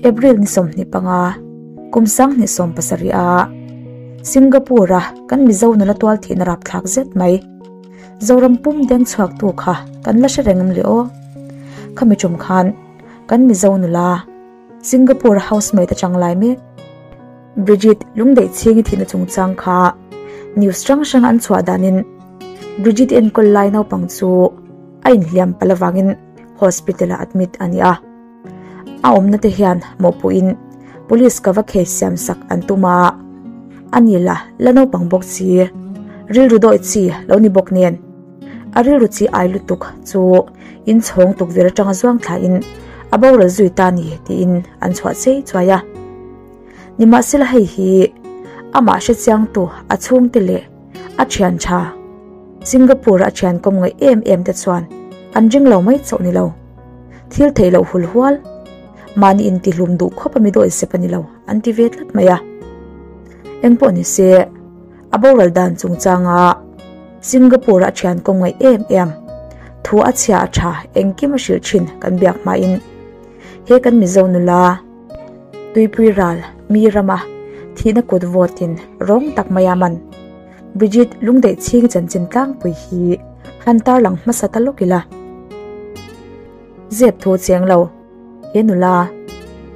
April ni 25, kum 2017 a Singapore a kan Mizo nula tual thihna rapthlak zet mai. Zoram pum deng chhuak tu kha kan la hre reng em le aw. Khami tum khan kan Mizo nula Singapore housemaid atang lai mek Bridget lungdeih chhingi thihna chungchang kha news hrang hrang an chhuah danin Bridget enkawl lai naupang chu a inhliam palh avangin hospital ah admit a ni a. A awmna te hian mawhpuhin police ka va case siam sak an tum a, a ni la la naupang bawk chi rilru dawi chi lo ni bawk nen a rilru chi ai lutuk chu inchhawng tukverh atanga zuang thlain a boral zui ta ni tiin an chhuah chei chuai a. Nimahsela hei hi amah hre chiangtu a chhungte leh a thian tha Singapore a thian kawm ngaih em em te chuan an ring lo mai chauh ni lo. Thil theih loh hul hual mahni intihlum duh khawp a mi dawi sep a ni lo an ti ve tlat mai a. Engpawh ni se a boral dan chungchanga Singapore a thian kawm ngaih em em thu a chhia a tha engkim a hrilh thin kan biak hmain he kan Mizo nula Tuipui ral mi rama thihna kut vawtin rawng tak maia man Bridget lungdeih chhing chanchin tlangpui hi han tarlang hmasa ta lawk ila. Zep thu cheng lo, he nula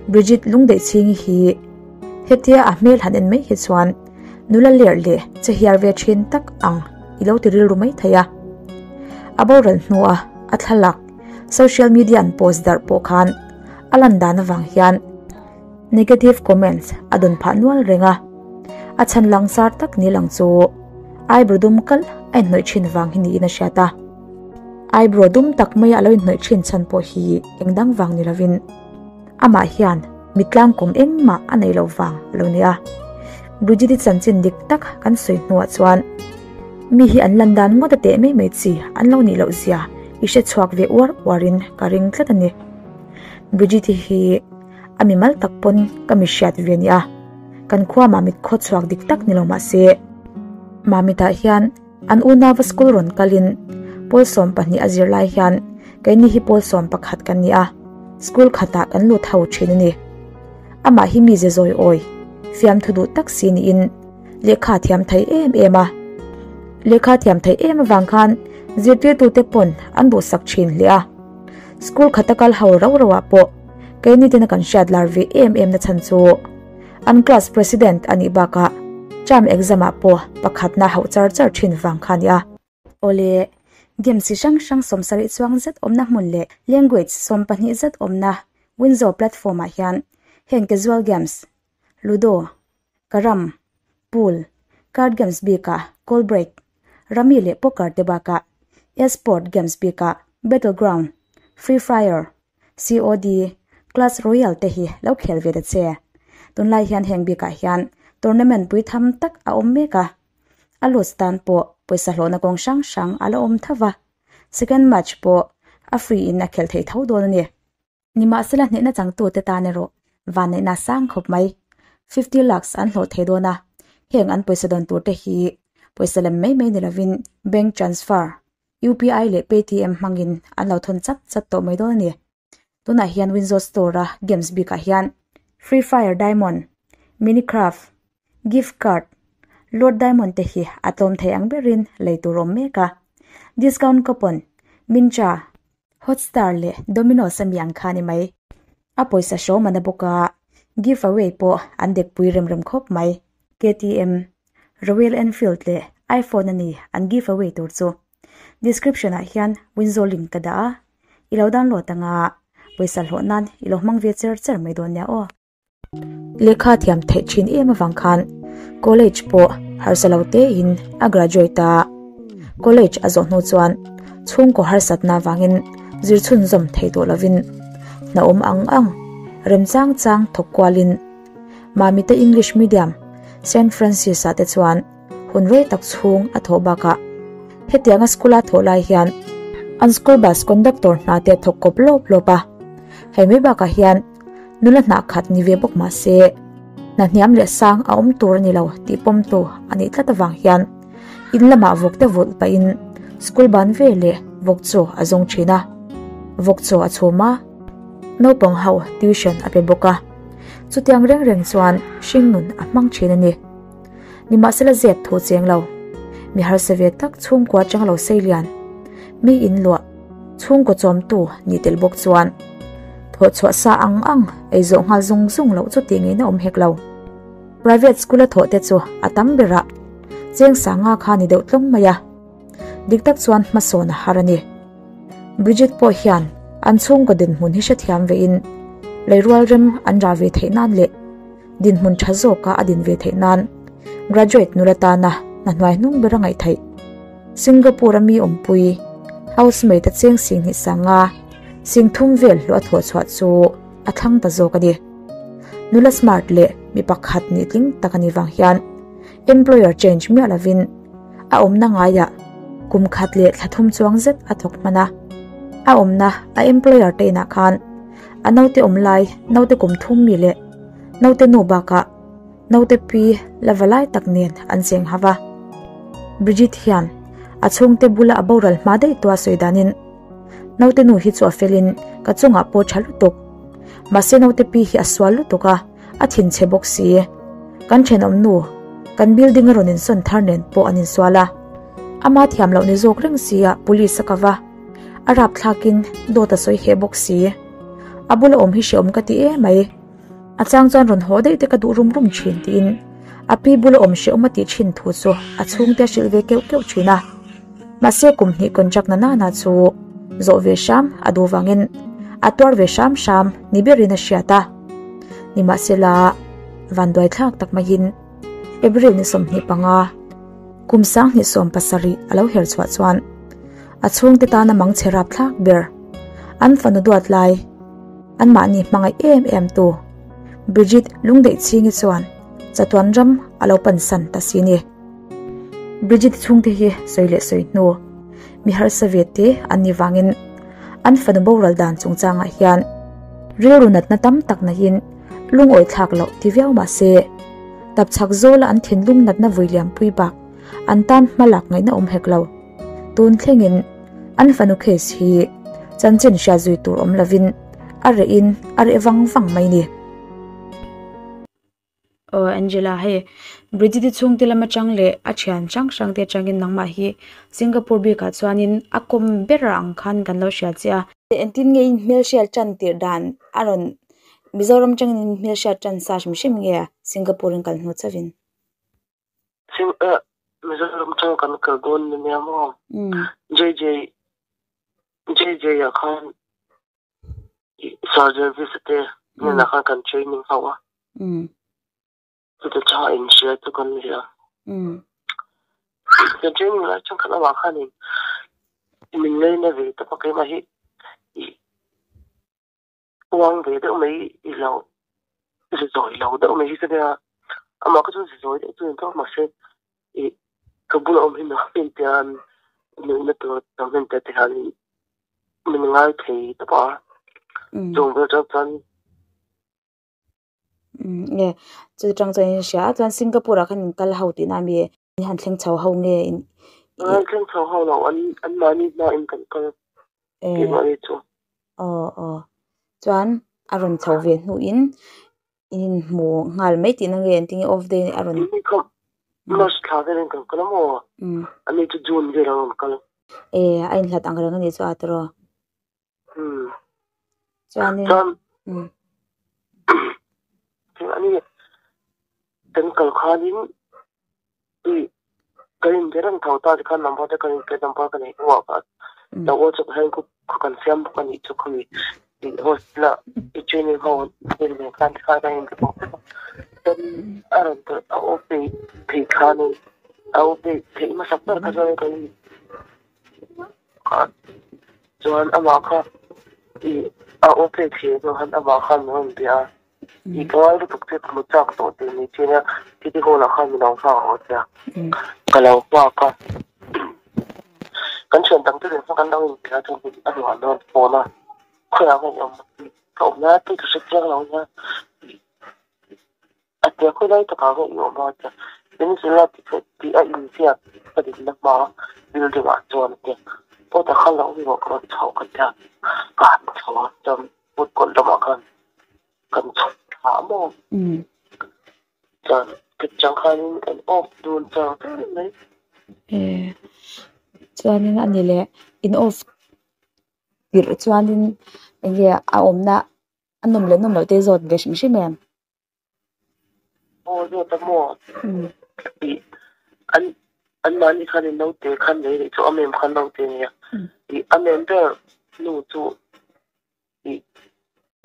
Bridget lungdeih chhing hi hetia a hmel han en mai hi chuan nula lerh leh che hiar ve thin tak ang i lo ti rilru mai thei a. A boral hnua a thlalak social media an post darh pawh khan a lan dan avang hian Negative comments a dawn phah nual reng a, a chhan langsar tak ni lang chu eyebrow dum kalh a inhnawih thin vang hi niin a hriat a. Eyebrow dum tak maia a lo inhnawih thin chhan pawh hi eng dang vang ni lovin amah hian mitlang kawm engmah a neih loh vang a lo ni a. Bridget-i chanchin dik tak kan sawi hnuah chuan mi hi an lan dan ngawt a teh mai mai chi an lo nih loh zia i hre chhuak ve uar uarin ka ring tlat a ni. Bridget-i hi A mimal tak pawn ka mi hriat ve nia. Kan khua Mamit khaw chhuak dik tak ni lo mah se. Mamitah hian an unauva school rawn kalin pawl 12 a zir lai hian keini hi pawl 11 kan ni a, school khatah kan lut ho thin a ni. Amah hi mi ze zawi awi, fiamthu duh tak si niin lehkha thiam thei em em a. Lehkha thiam thei em avang khan zirtirtute pawn an duhsak thin hle a. School khata kal ho rauh rauhah pawh keini tena kan hriat lar ve em em na chhan chu an class president a nih bakah term exam ah pawh pakhatna hauh char char thin vang kha a ni a. Awle, games chi hrang hrang 70 chuang zet awmna hmun leh language 12 zet awmna Winzo platform ah hian heng casual games, Ludo, Carrom, Pool, card games bikah Call Break, Rummy leh Poker te bakah e-sport games bikah Battleground, Free Fire, COD, Clash Royale te hi lo khel ve ta che. Tunlai hian heng bikah hian tournament pui tham tak a awm mek a. A lose tan pawh pawisa hlawhna kawng hrang hrang a la awm tho va. Second match pawh a free in a khelh theih tho dawn a ni. Nimahsela hnehna changtute tan erawh vanneihna sang khawp mai. 50 lakhs an hlawh thei dawn a, heng an pawisa dawn tur te hi pawisa lem mai mai ni lovin bank transfer, UPI leh Paytm hmangin an lo thawn chat chat tawh mai dawn a ni. Tunah hian Winzo Store a games bikah hian Free Fire Diamond, Minecraft, Gift Card, Lord Diamond te hi a tlawm thei ang berin lei tur awm mek a. Discount coupon, Myntra, Hotstar leh Domino's a mi ang kha a ni mai. A pawisa hrawm a na bawk a, give away pawh an dek pui rem rem khawp mai. KTM, Royal Enfield leh iPhone a ni an give away tur chu. Description ah hian Winzo link ka dah a, i lo download anga pawisa hlawh nan i lo hmang ve cher cher mai dawn nia aw. Lehkha thiam theih thin em avang khan college pawh harsa lo tein a graduate a. College a zawh hnu chuan chhungkaw harsatna avangin zir chhunzawm thei tawh lovin hna awm ang ang remchang chang thawk kualin Mamita English Medium Saint Francis ah te chuan hun rei tak chhung a thawh bakah hetianga school a thawh lai hian an school bus conductor hna te a thawk kawp lawp lawp a. Hei mai bakah hian Nula hnah khat ni ve bawk mah se, hna hniam leh sang a awm tur a ni lo tih pawmtu a nih tlat avang hian in lamah vawk te vulh pahin school ban ve leh vawk chaw a zawng thin a. Vawk chaw a chhum a, naupang ho tuition a pe bawk a. Chutiang reng reng chuan hringnun a hmang thin a ni. Nimahsela zep thu cheng lo. Mi harsa ve tak chhungkua atanga lo sei lian. Mi in luah chhungkaw chawmtu ni tel bawk chuan thawhchhuah sa ang ang ei zawh nghal zung zung loh chu tih ngeina awm hek lo. Private school a thawh te chu a tam berah cheng sanga kha ni deuh tlawng mai a. Dik tak chuan hmasawn a har a ni. Bridget pawh hian an chhungkaw dinhmun hi hrethiam vein leirual rem an rah ve theih nan leh dinhmun tha zawka a din ve theih nan graduate nula tana hna hnuai hnung ber a ngaih theih. Singapore a mi awmpui housemate a cheng sing hnih sanga sing thum vel hlawh a thawh chhuah chu a thlang ta zawk a ni. Nula smart leh mi pakhat nih tling tak a nih vang hian employer change miah lovin a awmna ngaiah kum khat leh thla thum chuang zet a thawk hman a. A awmna a employer te inah khan a naute awm lai naute kum thum mi leh naute nu bakah naute pi la va lai tak nen an cheng hauh a. Bridget hian a chhungte bula a boral hma daih tua sawi danin naute nu hi chu a felin ka chungah pawh tha lutuk. Mahse naute pi hi a sual lutuk a, a thinchhe bawk si. Kan thenawm nu, kan building a rawn insawn thar nen pawh an insual a. Ama thiam loh ni zawk reng sia police a kava. A rapthlakin dawt a sawi heh bawk si. A bula awm hi hreawm ka ti em mai. A chang chuan rawn haw daih te ka duh rum rum thin tiin a pi bula awm hreawm a tih thin thu chu a chhungte a hrilh ve keuh keuh thin a. Mahse kum hnih contract na nana chu zawh ve hram a duh vangin a tuar ve hram hram ni berin a hriat a. Nimahsela vanduai thlak tak maiin April ni 25 kum 2017 a lo her chhuah chuan a chhungte tana mangchhe rap thlak ber an fanu duat lai an mahni hmangaih em em tu Bridget lungdeih chhingi chuan chatuan ram a lo pansan ta si ni. Bridget chhungte hi sawi leh sawi hnu mi harsa ve te an ni wangin an fanu boral dan chungchangah hian rilru natna tam tak naiin lungawi thlak loh ti viau mahse tapchhak zawla an thinlung natna vui liam pui bak an tan hmalak ngaihna awm hek lo. Tun thlengin an fanu case hi chanchin hria zui tur awm lovin a reh in a reh vang vang mai ni. Aw Angela hei Bridget-i chhungte lam atang leh a thian hrang hrang te atangin nangmah hi Singapore bikah chuanin a kawm ber ang khan kan lo hria che a. Engtin nge in hmelhriat tan tirh dan a rawn Mizoram atangin in hmelhriat tan sa hrim hrim nge Singapore in kal hnu chauhin? Mizoram atang kan kal dawn ni nia maw? JJ JJ ah khan Sir Jervis te hnenah khan kan training ho a. Chuta tha in hria chu kan ni a. Kan training lai chuan khan amah khanin min ngaina ve tawp a keimah hi uang ve deuh mai i lo zi zawi lo deuh mai hi ka nia. Amah kha chuan zi zawi deuh chu ni tawp mahse i ka bula awm hi nuam em tian nuihna tur tam em te te hian min ngai thei tawp a. Chung vel chang chuan Nge chu tang chuan in hria a chuan Singapore ah khan in kal ho tihna ami in han thleng chho ho nge in An thleng chho ho lo an an mahni hma in kan kal keimahni chu. Aw aw chuan a rawn chho ve hnuin in inhmu nghal mai tihna nge engtin nge off day a rawn March thla velin kan kal a maw ani chu June vel a rawn kal. E a inhlat ang reng a nih chu a tiraw. Chuanin Chuan ani kan kal khanin i kan in be reng tho ta tikhan number te kan in pe number ka nei hnuah khan lo WhatsApp hian group kha kan siam bawk a nih chu khami hostel ah i training ho vel nen khan tikhan kan in be bawk vek a chuan a rawn a off day theih khanin a off day theih hmasak ber kha chuan kan in Chuan amah kha i a aw pek thei hnu khan amah khan min rawn bia a, i ka ngai lutuk che ka hmu chak tawh tih ni chin a, city hall ah khan min lo nghak ang a tia, ka lo nghak a, kan thian dang te nen khan kan lo inbia chuan a hnuah an rawn phone a, khawiah nge i awm a tih ka awm lai te ka hre chiang lo nia. A tia khawi lai takah nge i awm a tia Peninsula ti theih tih a inziak ka dinna hma building ah chuan a tia pawt a kha lo rawh ka rawn chho ka tia ka han chho a chuan food court lamah khan kan chho. thlah maw? Chuan chang khanin kan off dun char char mai. E chuanin a ni leh in off tirh chuanin enge a awmna a nawm leh nawm loh te zawt ve hrim hrim em? Aw zawt a maw? Ih an an mahni khanin naute khan nei leh chu a mem khan naute nia. Ih a mem ber nu chu ih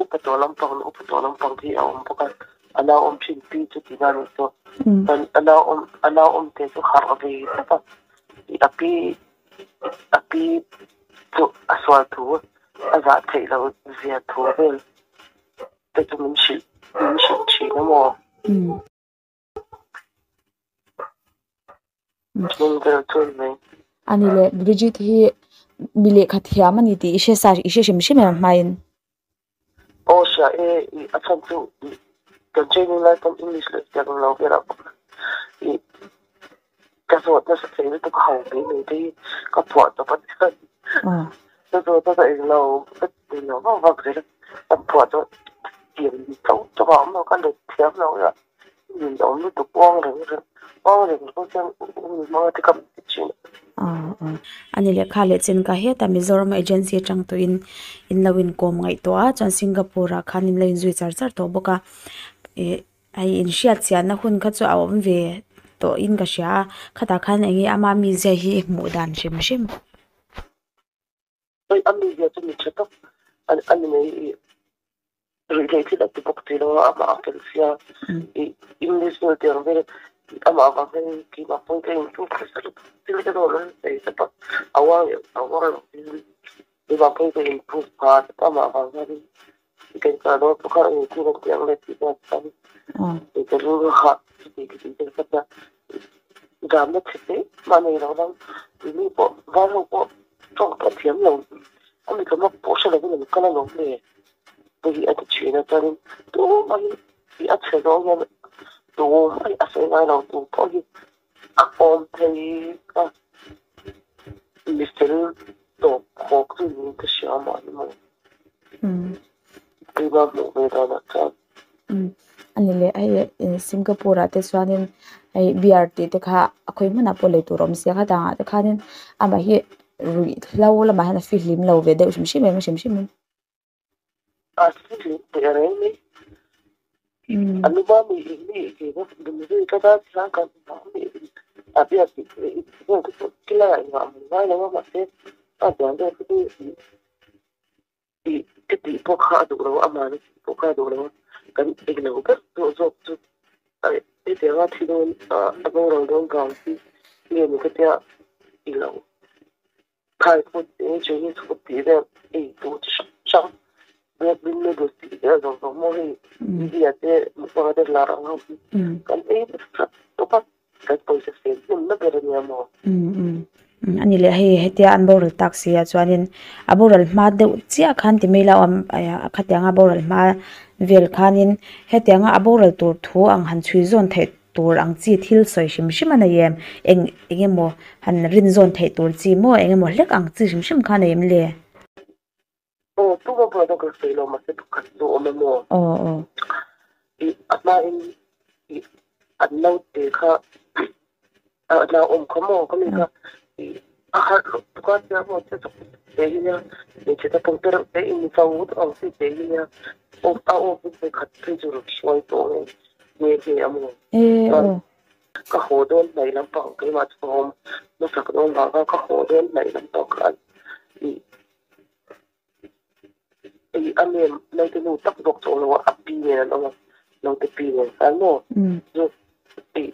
upa tawh lampang upa tawh lampang hi a awm bawk a, a nau awm thin pi chu tih na nih chu. A nau awm a nau awm te chu harh ve tak a, ih a pi a pi chu a sual thu a zah theih loh zia thu vel te chu min hrilh min hrilh thin a maw? Hnung vel chuan mai. A ni le, Bridget hi mi lehkha thiam a ni tih i hre sa, i hre hrim hrim em hmain? Aw hria e, i a chhan chu i kan training lai pawn English leh siam lo vel ah pawh i ka zawt nasa thei lutuk a ho mai mai te hi ka phuah tawp a nia. Ka zawt nasa englo ka ti lo vak vak zel a, ka phuah tawh thiam tho tho a awm lo ka let thiam lo a. Min awm lutuk uang reng reng uang reng pawh chuan mi hmanga te ka ti thin a. A ni lehkha leh chen ka hetah Mizoram agency atang tawhin in lo inkawm ngaihtuah a chuan Singapore ah khan in lo inzui char char tawh bawk a ih hei inhriat chiahna hun kha chu a awm ve tawh in ka hria a khatah khan eng nge ama mizia hi hmuh dan hrim hrim. Hei a mizia chu mi tha tak a ni mai ih ruihtheih thil a ti bawk ti lo a amah a fel sia ih English vel tih ang vel amah avang hian keimah pawhin ka intu nasa lutuk thil ka dawn a sawi tawp a a uar leh a uar loh hian keimah pawhin ka improve phah a amah avang hian kan kal dawn pawh kha engtin kan tih ang le tih vel chuan ka rilru hah chuti ka tih vel kha Zamna chhe te mah nei lo lam mi pawh vai ho pawh tawng pawh thiam lo a mi tlawmna pawh hre lovin an kal alawm le te hi a ti thin a chuanin tumah hi tih a chhe zawng hian tumah hi a sawi ngai lo tu pawh hi a awm thei a mi fel tawp khawk chu niin ka hria mahni maw keimah hmuh ve danah chuan. A ni leh hei Singapore ah te chuanin hei beer tih te kha a khawi hmunah pawh lei tur a awm sia khatah te khanin amah hi ruih hlo lamah hian a fihlim lo ve deuh hrim hrim em hrim hrim in. A fihlim teh reng mai. A luma mi mi a beer tih vel te pawh chulaiah engah a hmu ngai lo a mahse a bian deuh te chu Tih ka tih pawh kha a duh lo a, amahna tih pawh kha a duh lo a, kan eng lo ber tawh zawk chu hetianga thi dawn a boral dawn vang hi nge ni ka tia i lo Thai food te Chinese food tih vel ei tur chi hrang hrang red bean noodles tih vel zawng zawng maw hei India te mukbang te lar ang ho hi kan ei nasa tawp a. Kan pawisa sen hnem na ber a nia maw? A ni leh hei hetia an boral tak si ah chuanin a boral hma deuh chiah khan ti mai la awm khatianga boral hma vel khanin hetianga a boral tur thu ang han chhui zawn theih tur ang chi thil sawi hrim hrim a nei em? Eng eng emaw han rin zawn theih tur chi maw eng emaw hlek ang chi hrim hrim kha a nei em le? Aw tuma pawh ka sawi lo mahse pakhat chu awm em aw. Aw aw. Ih a hma in ih an naute kha a nau awm kha maw ka mi kha ih a harh loh tuk a tia maw che chawk te hi nia hmeichhe ta pawh te reuh te in cho ang chi te hi nia aw a aw pawh vawikhat phei chu rawn hruai tawh nge nge nge a maw. E aw. Ka haw dawn hnaih lampang keimah chu ka awm hmasak dawn vang a ka haw dawn hnaih lampang khan ih Ih a nem naute nu tak bawk chu awm lo a, a pi nen an awm a, naute pi nen khan maw chu ih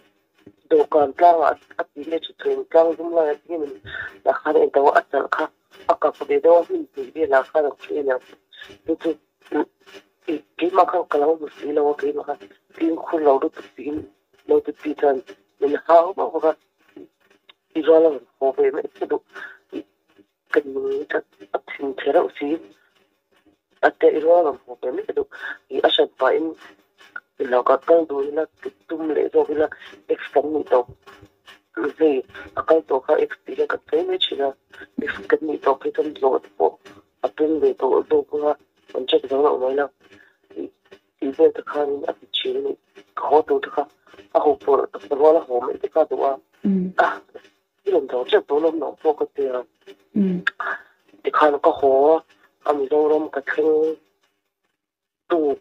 dawhkan tlangah a tih leh thuchheng tlang zum laiah te hian lah khan a into a, a chalh kha a kap ve deuh a hmun hnih velah khan a thi a niang chu chu ih keimah khan ka lo hmu si lo a keimah khan fimkhur lo lutuk tiin naute pi chuan min hau vak vak a, i rual a rawn haw ve mai che duh. Ka ning that a thin che reuh si. A te i rual ang hmu ve mai ka duh. I a hran pahin i lo ka kal duh ila ti tum leh zawk ila ex kan nih tawp hei a kal tawh kha ex tih hian kan sawi mai thin a. Ex kan nih tawp hi chuan zawh te pawh a pung ve tawh zawk anga kan check zo loh mai la. Tih vel te khanin a ti thin a ni. Ka haw tur te kha a haw pawh ka rual a haw mai te kha a duh a, i rawn do tep dawn awm loh pawh ka ti a. Tikhan ka haw a, a Mizoram ka thleng tuk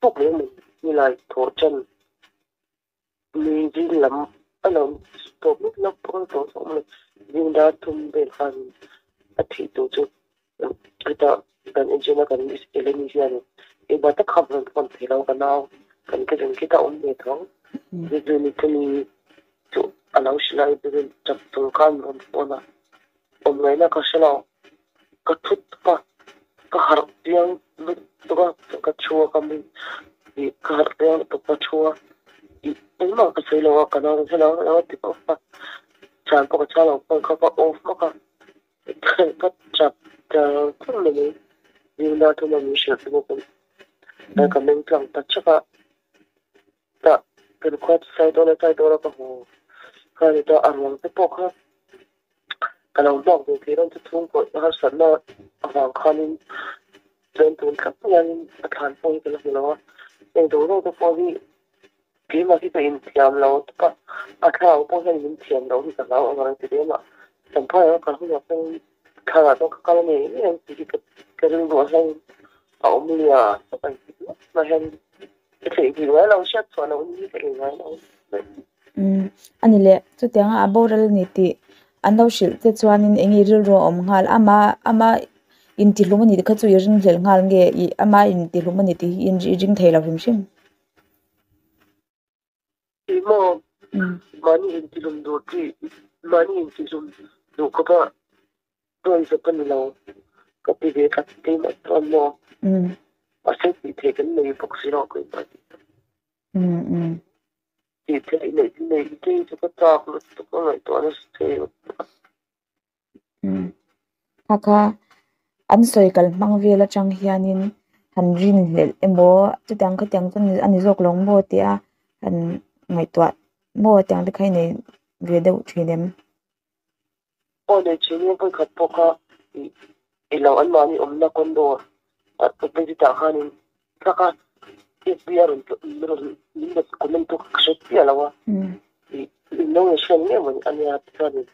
tuk leh mai nilai thawh chan ni zing lam a lo tawp lawk lawk pawh a tawh tawh mai. Zing dar thum vel khan a thih tur chu Heta kan enchina kan Eleni hian engmah tak kha rawn phone thei lo ka nau kan cousin khi ta awm ve tho Zizuni chumi chu a lo hrilh a Evelyn tap tur khan rawn phone a awm ngaihna ka hre lo ka thut tawp a ka harh piang lutuk a ka thu a ka mi ka harh piang lutuk ka thu a engmah ka sawi lo a ka nau hre lo a ti pawp a chhan pawh ka chhang lo phone kha ka off hmak a. Ka chap tel tel mai mai. Zingna thuma min hrilh chu bawk in ka meng tlang ta chak a. Tah kan khua chu sai dawn a sai dawn a ka haw kha ni ta a ruang te pawh kha ka lo hmuak ve thei dawn chu chhungkaw harsatna avang khanin chuan tun thlap hianin a thlan pawh hi ka la hmu lo a. Heng do do te pawh hi Keimah hi ka inthiam lo tawp a, a thlarau pawh hian min thiam loh hi ka hlau ang reng ti hle mah. Champhai ah kal hunah chuan thlarah chuan ka kal ngei ngei ang tih hi ka rilru ah hian a awm lia tawp a ni mah hian ka theih ngai lo hriat chhuah loh hi ka ei ngai lo. Umm a ni leh chutianga a boral a ni tih an lo hrilh te chuanin eng nge rilru a awm nghal ama ama intihlum a nih kha chu i ringhlelh nghal nge ih ama intihlum a ni tih hi i ring thei lo hrim hrim. Ih maw mahni intihlum duh chi mahni intihlum duh khawp a dawn zawk a ni lo ka ti ve tlat keimah chuan maw mahse tih theih kan nei bawk si lo keimah tih tak tih theih neih neih te chu ka chak lutuk a ngaihtuah nasa thei lutuk a. Kha kha an sawi kal hmang vel atang hianin han rinhlelh emaw chutiang khatiang chu a ni zawk lo maw tia han ngaihtuah maw tiang te kha i nei ve deuh thin em? Aw nei thin e vawikhat pawh kha ih lo anmahni awmna condo ah opposite ah khanin thak a FB a rawn min rawn comment tu ka hre chiah lo a ih in lo hriat ngei maw ania chuanin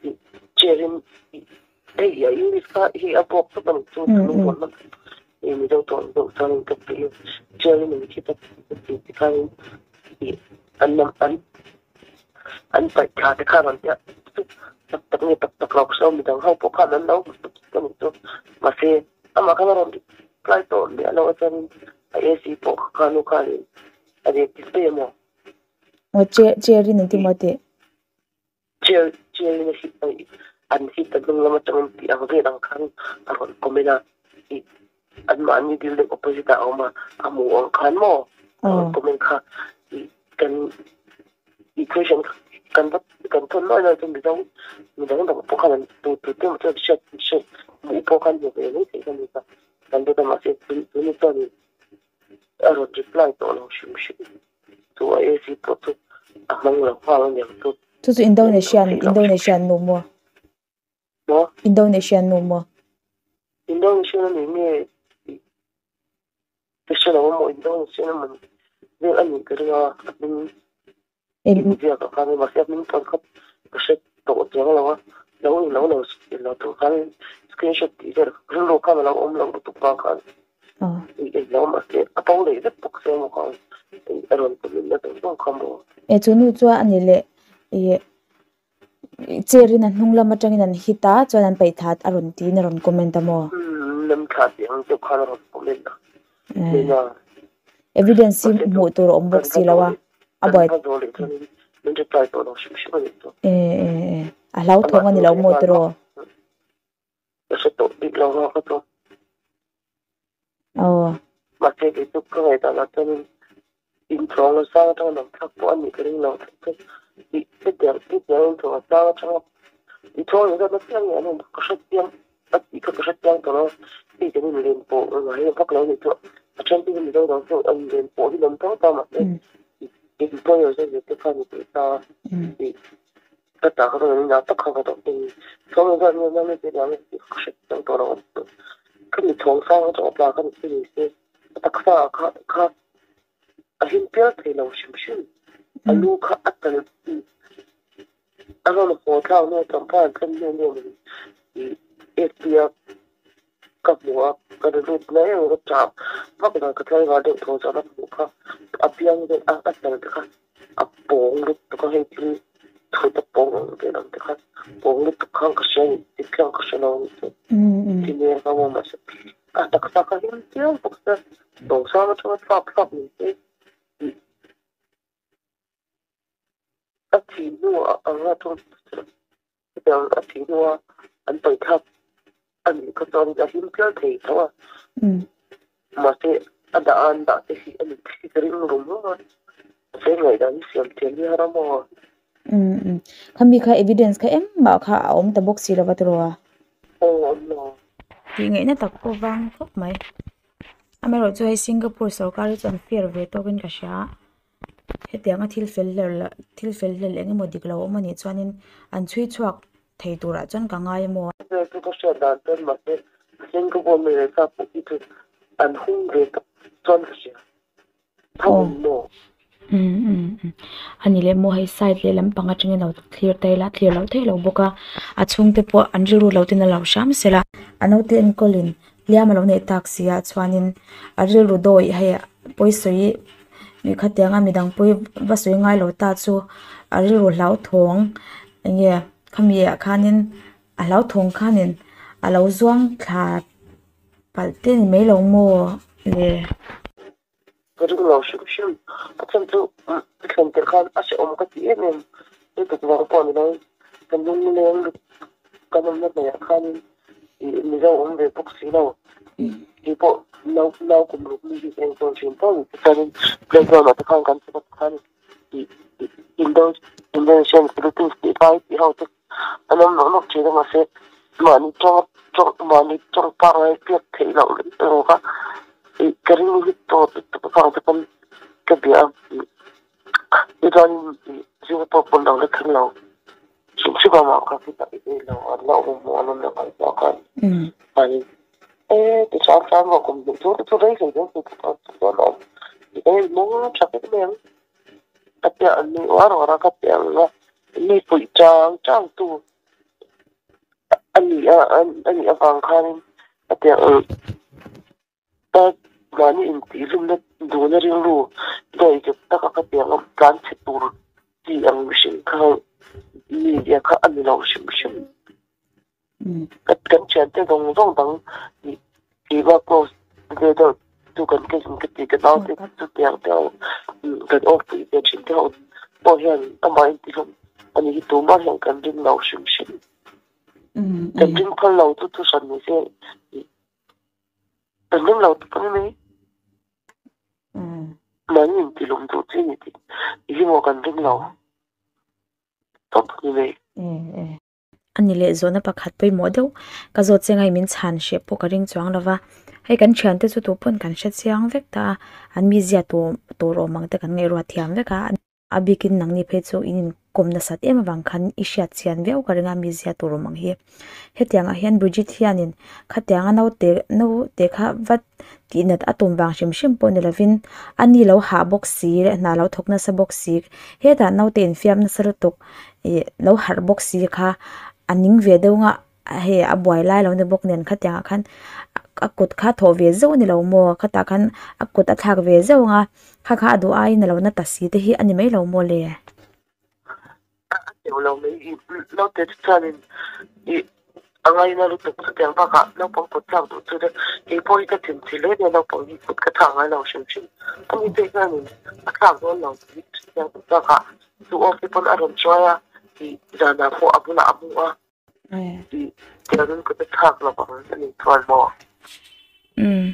ih chair in ih hei a English kha hei a bawk tawp a ni chu min rawn hman ih mizo tawng deuh chuanin ka ti chair in min khit a ti tikhanin ih an nam an an paih thla te kha rawn tia tak tak nge tak tak lo ka hre lo midang ho pawh khan an lo hmu tawp a ni chu mahse amah khan a rawn Tlai tawh miah lo atangin a AC pawh kha kha nu khanin a rek ti fe maw? Aw chair chair in engtin maw a tih? Chair chair in a hit a an hit a hnung lam atangin tih ang vel ang khan a rawn comment a ih anmahni building opposite ah a awm a a hmuh ang khan maw a rawn comment kha ih kan ih question kan va kan thawn nuai nuai chu mizo midang dang pawh khan an tu tu te emaw chuan hriat hriat hmuh pawh khan hmu ve mai theih kha ni ka kan dawt a mahse tun tun chuan a rawn reply tawh lo hrim hrim chu a AC pawh chu a hmang lo nghal a niang chu. Chu chu Indonesian Indonesian nu maw? Maw? Indonesian nu maw? Indonesian a ni nge Ka hre lo a maw Indonesian a maw vel a nih ka ring a, a hming inziak ah khan mahse a hming pawh kha ka hre tawh chiang lo a, lo in lo lo lo tur khan screenshot tih vel rilru khan a lo awm lo lutuk vang khan eng lo mahse a bo leh vek bawk sia maw kha a rawn comment na zawng zawng kha maw. E chu nu chuan a ni leh ih chair in a hnung lam atangin an hit a chuan an paih that a rawn tiin a rawn comment a maw? Umm lam thla tih ang deuh khan a rawn comment a nena. Evidence hi hmuh tur a awm bawk si lo a a buai. Kan va zawh leh chuanin min reply tawh lo hrim hrim a nih chu. E e e a hlauthawng a ni lo maw tiraw? Ka hre tawh bik lo a ka chu. Aw. Mahse kei chu ka ngaihdan ah chuanin inchhawng a sang atanga nam thlak pawh a nih ka ring lo tlat chu. Tih hetiang hetiang inchhawng a sang atanga inchhawng leh zawt na chiang nge an awm ka hre chiang a tih kha ka hre chiang tawh lo. Hei kan inlen pawh ngai vak lo a nih chu a then te hi mizo dang chu an inlen pawh hi an awm tho ta mahse employer zet zet te khan an tih ta tih Ka ta ka rawn inah tak kha ka dawh thei. Thawng engzat nge nang i tih ang tih ka hre chiang tawh lo. Ka mi thawng sang atanga tla ka ni thei ni se. A taksa kha kha a him pial thei lo hrim hrim. A lu kha a tal a rawn haw thlak hnu Champhai an thlen hnu hnu in FB a ka hmu a, ka ri lut mai ang ka chah vak dan ka tlaivar deuh thaw chuan a hmuh kha a piang deuh a a tal te kha a pawng lutuk a hei thil thut a pawng ang vel ang te kha pawng lutuk khan ka hria a ni tih tlang ka hre lo a ni chu thi nen kha maw mahse a taksa kha hlim chiang bawk se dawhsan atanga thlak thlak ni se a thih hnu ah ang a chuan Hetiang a thih hnua an paithlak a nih kha chuan a hlim pial thei tho a. Mahse, a dah a an dah te hi a ni thei ka ring rum rum a. Mahse, ngaihdan hi siam thiam hi har a maw? Khami kha evidence kha engmah kha a awm ta bawk si lo va tiraw a? Aw, awm lo. Tih ngaihna tak pawh vang khawp mai. Amaherawhchu hei Singapore sorkar hi chuan fair ve tawkin ka hria a. Hetianga thil fel hlel thil fel hlel eng emaw dik lo awm a nih chuanin an chhui chhuak thei turah chuan ka ngai emaw. Hetiang chu ka hriat dan chuan mahse Singapore mi leh sa pawh hi chu an hung ve tak chuan ka hria. Tho awm maw? A ni leh maw hei side leh lampang atangin lo thlir ta ila thlir loh theih loh bawk a a chhungte pawh an rilru lo ten a lo hram sela. A naute enkawlin hliam a lo neih tak si ah chuanin a rilru dawih hei pawisawi mi khatianga midang pawi va sawi ngai lo ta chu a rilru hlauthawng enge khami ah khanin a hlauthawng khanin a lo zuang thla palh te ni mai lo maw le. Ka ring lo hrim hrim a chhan chu ka thlen tirh khan a hrehawm ka ti em em lutuk vang pawh ni lo ka lungleng lutuk kan awmna hnaihah khanin ih Mizo awm ve bawk si lo kei pawh nau nau kum ruk mi hi ka enkawl thin fo ni chuanin playground ah te khan kan chhuk a tikhan ih Indo Indonesian Philippines tih lai tih ho te an awm nawk nawk thin a mahse mahni tawng tawng mahni tawng pangngai biak theih loh leh erawh kha ih ka ring hit tawh lutuk avang te pawn ka bia a tichuanin ih Singapore pawn lo la thleng lo hrim hrim a mah kha khitah i ei lo an la awm hmuh an awm lo kha hmuh khan mahni e ti hram hram rawh kum hnih chu te chu rei hlei dawn chuan a awm e hmawng tha vek mai ang. Ka piah an ni uar uar a, ka piah ang a, mi puih chang chang tu a ni a, a nih avang khanin ka piah ang ta mahni intihhlumna duhna rilru daihzep taka ka piah ang tlan chhe tur chi ang mihring kha mi zia kha a ni lo hrim hrim. Kan thiante zawng zawng dang tih tihna close ve deuh chu kan cousin ka tih ka naute chu tiang te ho kan awk pui ve thin te ho pawh hian amah intihlawm a ni hi tumah hian kan ring lo hrim hrim. Kan ring phal lo chu thu hran ni se kan ring lo tawp a ni mai. Mahni intihlawm duh chi a ni tih hi maw kan ring lo tawp a ni mai. A ni leh zawhna pakhat pawimawh deuh ka zawt che ngai min chhan hreh pawh ka ring chuang lo va, hei kan thiante chu tupawh kan hre chiang vek ta a, an mizia tur tur awm ang te kan ngaihruat thiam vek a, a bikin nangni phei chu in inkawm nasat em avang khan i hriat chian viau ka ring a mizia tur awm ang hi. Hetiangah hian Bridget hianin khatianga naute naute kha vat tih nat a tum vang hrim hrim pawh ni lovin a ni lo hah bawk si leh hna lo thawk nasa bawk si hetah naute infiam nasa lutuk ih lo harh bawk si kha a ning ve deuh nga hei a buai lai lo ni bawk nen khatiangah khan a kut kha thawh ve zeuh a ni lo maw khatah khan a kut a thlak ve zeuh ang a kha kha a duh aiin a lo na ta si te hi a ni mai lo maw le. A teuh lo mai i naute chu chuanin i a ngaina lutuk chutiang bakah naupang kut thlak duh chu te keipawh hi ka thinchhi hle nia naupang hi kut ka thlak ngai lo hrim hrim a ni te hianin a thlak dawn lo tih chutiang duh bakah chu aw te pawn a rawn chuai a tih zanah pawh a bulah a mu a tih tiangin kut a thlak lo ang a ni chuan maw. Umm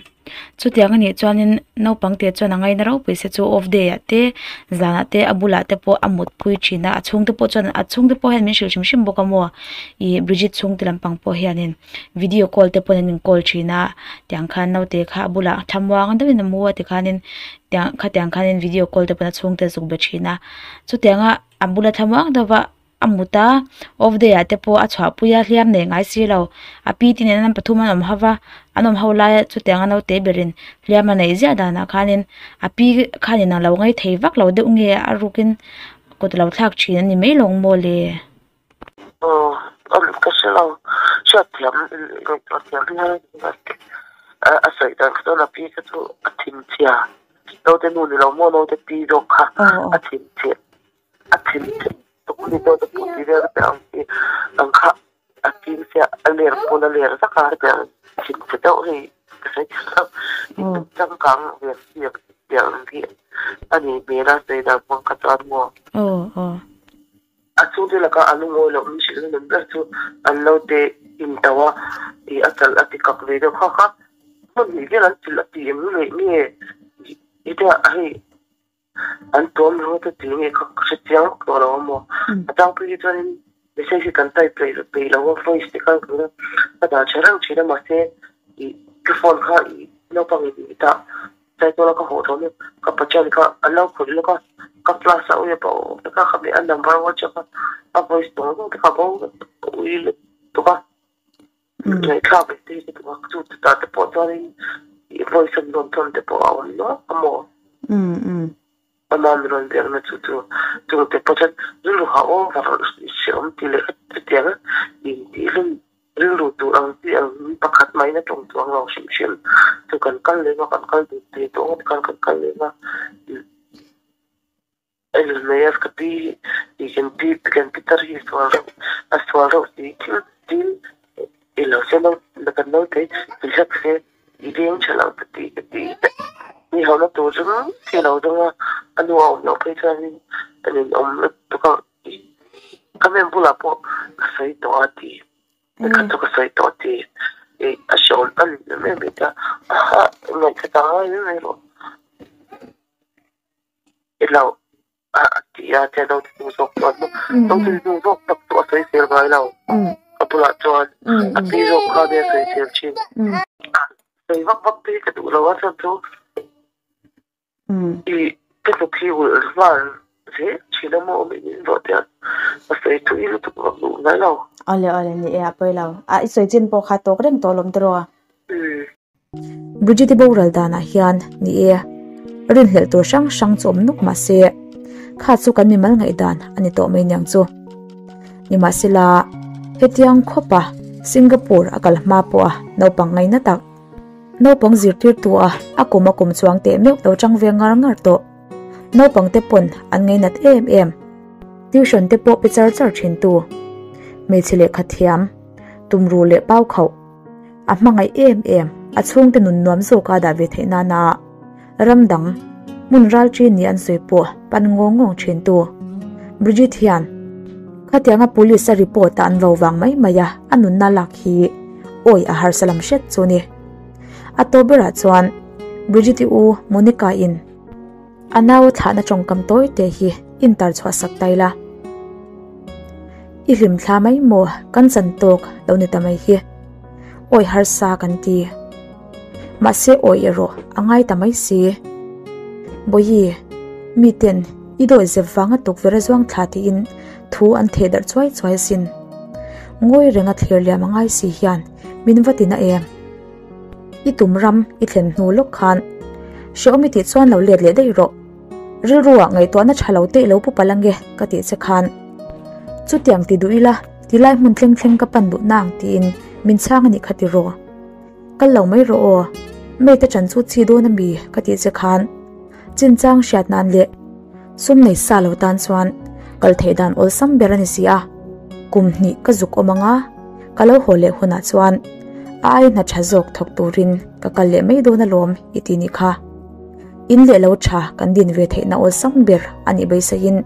chutiang a nih chuanin naupang te chuan a ngaina ropui se chu off day ah te zanah te a bulah te pawh a mut pui thin a a chhungte pawh chuan a chhungte pawh hian min hrilh hrim hrim bawk a maw ih Bridget chhungte lampang pawh hianin video call te pawhin an in call thin a tiang khan naute kha a bulah thlamuang deuhin a mu a tikhanin tiang khatiang khanin video call te pawhin a chhungte a zuk be thin a chutianga a bula thlamuang deuh va. A mut a, off day ah te pawh a chhuahpui a hliam nei ngai si lo. A pi te nen an pathum an awm ho va, an awm ho laia chutianga naute berin hliam a neih ziah danah khanin a pi khanin a lo ngaih thei vak lo deuh nge a rukin kut a lo thlak thin a ni mai lawng maw le? Aw, ka hre lo. Hriatthiam ngaihtuah thiam hi a sawi dan kha chuan a pi kha chu a thinchhia. Naute nu ni lo maw naute pi zawk kha a thinchhia. A thin tuk ni dawn a puh ti vel te ang hi ang kha a ching sia a ler pawn a ler zak a hetiang thin chhe deuh hei ka sawi thiam lo changkang ve ang chi ang tiang ang hi a ni hmel a sawi dan hmang kha chuan maw a chhungte laka a lungawi loh min hrilh na ber chu an lo te in to a ih a chalh a ti kak ve deuh kha kha hmun hnih vel an chilh a ti em leh nge hetia hei. An tuam ringawt a tih nge ka hre chiang vak tawh lo a maw. A tlangpui hi chuanin message hi kan type peih peih lo a, voice te khan kan ka dah tha reng thin a mahse ih ka phone kha ih naupang in i dah Saitual a ka hawh tawh mek ka pachuan kha an lo khawih lawk a, ka class a ui a pawh vek a khami a number whatsapp a a voice tawng zawng te kha bo ui lutuk a. Ngaihthlak leh te hi ka duh a, chu chutah te pawh chuanin ih voice an rawn thawn te pawh a awm nual a maw? Ama mi rawn biakna chu chu chung te pawh chuan rilru ha over hrehawm tih leh chutiang intih hlum rilru tur ang chi ang pakhat mahin a tawng chuang lo hrim hrim chu kan kal lem a kan kal dun thei tawh ngawt khan kan kal lem a. Mayor ka pi i kan pi kan pitar hi sual reuh a sual reuh si thil thil i lo se lo kan lo thei ti hlek se i veng tha lo ka ti ka ti mi ho na tur chu thi lo zawng a a nu a awm loh phei chuanin a nin awm lutuk a ka men bulah pawh ka sawi tawh a ti ka chu ka sawi tawh a ti i a hreawm a ni em em mai a ngaihthla ta ngai em em rawh. I lo a ti a chuan naute nu zawk chuan maw naute nu zawk tak chu a sawi sel ngai lo ka bulah chuan a pi zawk kha nia sawi sel thin sawi vak vak te hi ka duh lo a chuan chu i ka hnuk hi ulh nghal zel thin a maw min in zawh te a ka sawi thui lutuk vak duh ngai lo. Awle awle ni e a pawi lo a i sawi chin pawh kha tawk reng tawh lawm tiraw. Bridget-i boral danah hian ni e, rinhlelh tur hrang hrang chu awm nuk mah se, kha chu kan mimal ngaihdan a ni tawh mai niang chu. Nimahsela, hetiang khawpa Singapore a kal hma pawha naupang ngaina tak, naupang zirtirtu a a kum a kum chuang teh meuh lo chang ve ngar ngar tawh. Naupang te pawn an ngainat em em. Tuition te pawh pe char char thin tu. Hmeichhe lehkha thiam, tumruh leh pau khauh. A hmangaih em em, a chhungte nun nuam zawk a dah ve theih nana ram dang hmun ral chi ni an sawi pawh pan ngawng ngawng thin tu Bridget hian khatianga police a report a an vo vang mai mai a a nunna lak hi awi a harsa lam hret chu ni. A tawp berah chuan Bridget-i u Monica in A nau thlahna tawngkam tawi te hi intar chhuah sak ta ila. I hlim thla mai maw kan chan tawk lo ni ta mai hi. Awi harsa kan ti. Mahse awi erawh a ngai ta mai si. Bawihi, miten i dawi zep vanga tukverh a zuang thla tiin thu an theh darh chuai chuai asin. Ngawi renga thlir liam a ngai si hian min va ti na em. I tum ram i thlen hnu lawk khan hrehawm i tih chuan lo let leh daih rawh. Rilru ah ngaihtuahna tha lo te i lo pu palh ange ka tih che khan. Chutiang ti duh ila tilai hmun thleng thleng ka pan duh nang tiin min chhang a nih kha ti rawh. Kal lo mai rawh aw. Mate chan chu chi dawn ami ka tih che khan chinchang hriat nan leh sum nei sa lo tan chuan kal theih dan awlsam ber a ni si a. Kum hnih ka zuk awm anga ka lo haw leh hunah chuan a ai hna tha zawk thawk turin ka kal leh mai dawn alawm i ti nih kha. In leh lo tha kan din ve theihna awlsam ber a nih beiseiin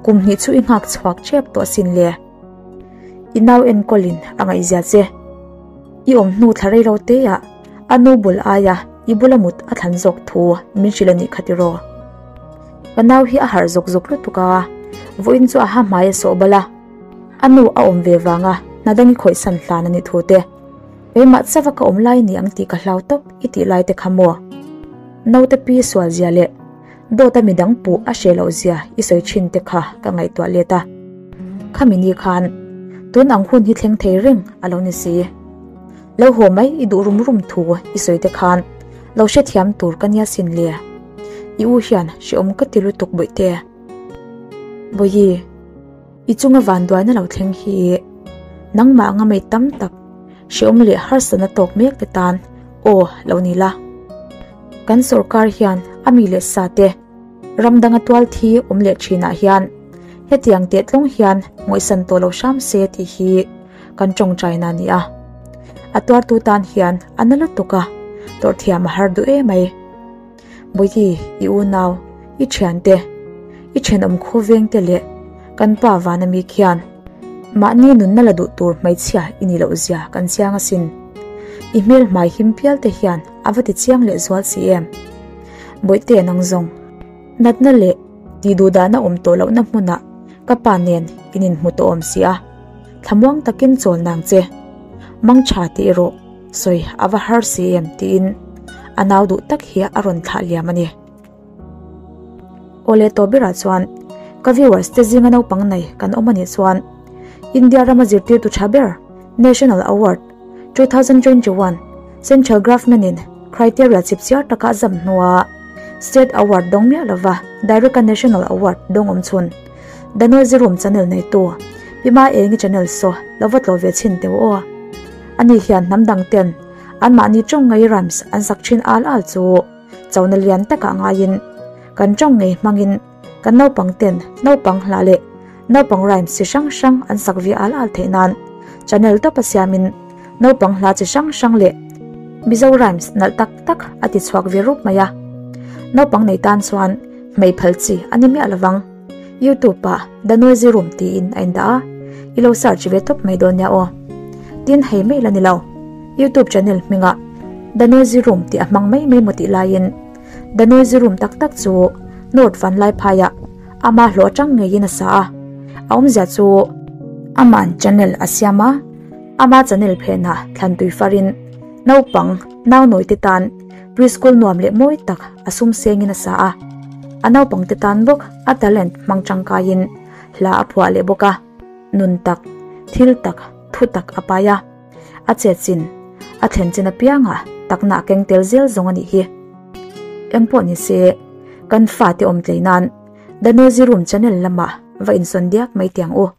kum hnih chu i nghak chhuak tep tawh asin le. I nau enkawlin a ngaihzia che. I awm hnu thla rei lo teah a nu bul aia i bula mut a thlan zawk thu min hrilh a nih kha tiraw. Ka nau hi a harh zawk zawk lutuk a, vawiin chu a ha hmai a sawh bal a, a nu a awm ve vanga hna dang i khawihsan hlan a nih thu te, keimah chauha ka awm lai ni ang tih ka hlau tawp i tih lai te kha maw? Naute pi sual zia leh dawta midang puh a hreh loh zia i sawi thin te kha ka ngaihtuah let a. Khami ni khan tun ang hun hi thleng thei reng a lo ni si. Lo haw mai i duh rum rum thu i sawi te khan lo hrethiam tur ka nia sin le. I u hian hrehawm ka ti lutuk bawihte. Bawihi, i chunga vanduaina lo thleng hi nangmah anga mei tam tak hrehawm leh harsatna tawk mek te tan aw lo ni la. Kan sorkar hian a mi leh sa te ram danga tual thi awm leh thinah hian hetiang teh tlawng hian ngawihsan tawh lo hram se tih hi kan tawngtaina a ni a. A tuartu tan hian a na lutuk a, tawrh thiam a har duh emai. Bawihi, i unau, i thiante, i thenawm khawveng te leh kan pa vana mi khian mahni nunna la duh tur hmeichhia i nih loh zia kan chiang asin. I hmel hmai him pial te hian a va ti chiang leh zual si em? Bawihte nang zawng, natna leh tih duh dahna awm tawh lohna hmunah ka pa nen in inhmu tawh awm si a, thlamuang takin chawl nang che. Mang tha tih erawh sawi a va har si em tiin a nau duh tak hi a rawn thlah liam a ni. Awle tawh berah chuan ka viewers te zinga naupang nei kan awm anih chuan India rama zirtirtu tha ber National Award 2021 Central Government in criteria chipchiar taka a zam hnua State Award dawng miah lova direct a National Award dawng awm chhun The Noisy Room channel neitu Pi Ma Engi channel saw lo va tlawh ve chhin teu aw. Ani hian hnam dang ten anmahni tawng ngei rhymes an sak thin al al chu chona lian takah ngaiin kan tawng ngei hmangin kan naupang ten naupang hla leh naupang rhymes chi hrang hrang an sak ve al al theih nan channel tawp a siamin naupang hla chi hrang hrang leh Mizo rhymes nalh tak tak a ti chhuak ve rup mai a. Naupang nei tan chuan hmei phal chi a ni miah lovang. Youtube ah The Noisy Room tiin a indah a, i lo search ve tawp mai dawn nia aw. Tin hei mai la ni lo, Youtube channel hmingah The Noisy Room tih a hmang mai mai maw tih laiin The Noisy Room tak tak chu North Vanlaiphaiah ama hlawh atang ngeiin a sa a, a awmzia chu ama'n channel a siam a, ama channel phenah thlantui farin naupang naunawi te tan Preschool nuam leh mawi tak a sum sengin a sa a, a naupang te tan bawk a talent hmang tangkaiin hla a phuah leh bawk a, nun tak, thil tak, thu tak a pai a, a chet chin, a thlen chin apianga takna a keng tel zel zawng a nih hi. Engpawh ni se, kan fate awm tlei nan The Noisy Room channel lamah va insawn diak mai tiang u.